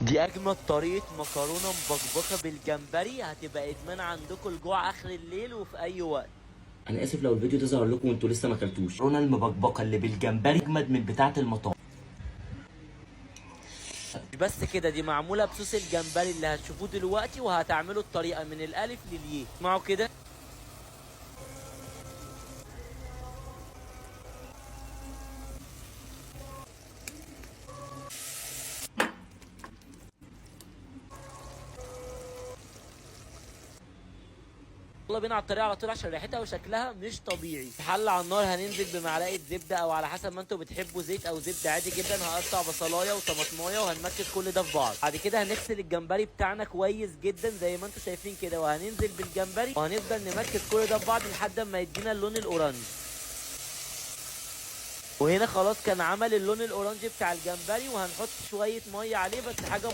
دي اجمد طريقه مكرونه مبكبكه بالجمبري، هتبقى ادمان عندكم الجوع اخر الليل وفي اي وقت. انا اسف لو الفيديو ده ظهر لكم وانتوا لسه ما اكلتوش. المكرونه المبكبكه اللي بالجمبري اجمد من بتاعه المطاعم. مش بس كده، دي معمولة بصوص الجمبري اللي هتشوفوه دلوقتي، وهتعملوا الطريقة من الالف للياء. اسمعوا كده. يلا بينا على الطريقة على طول عشان ريحتها وشكلها مش طبيعي. حله على النار هننزل بمعلقه زبدة او على حسب ما انتوا بتحبوا زيت او زبدة عادي جدا. هقطع بصلايه وطماطمايه وهنمكس كل ده في بعض. بعد كده هنغسل الجمبري بتاعنا كويس جدا زي ما انتوا شايفين كده، وهننزل بالجمبري وهنفضل نمكس كل ده في بعض لحد ما يدينا اللون ال orange. وهنا خلاص كان عمل اللون ال orange بتاع الجمبري، وهنحط شوية مية عليه بس حاجة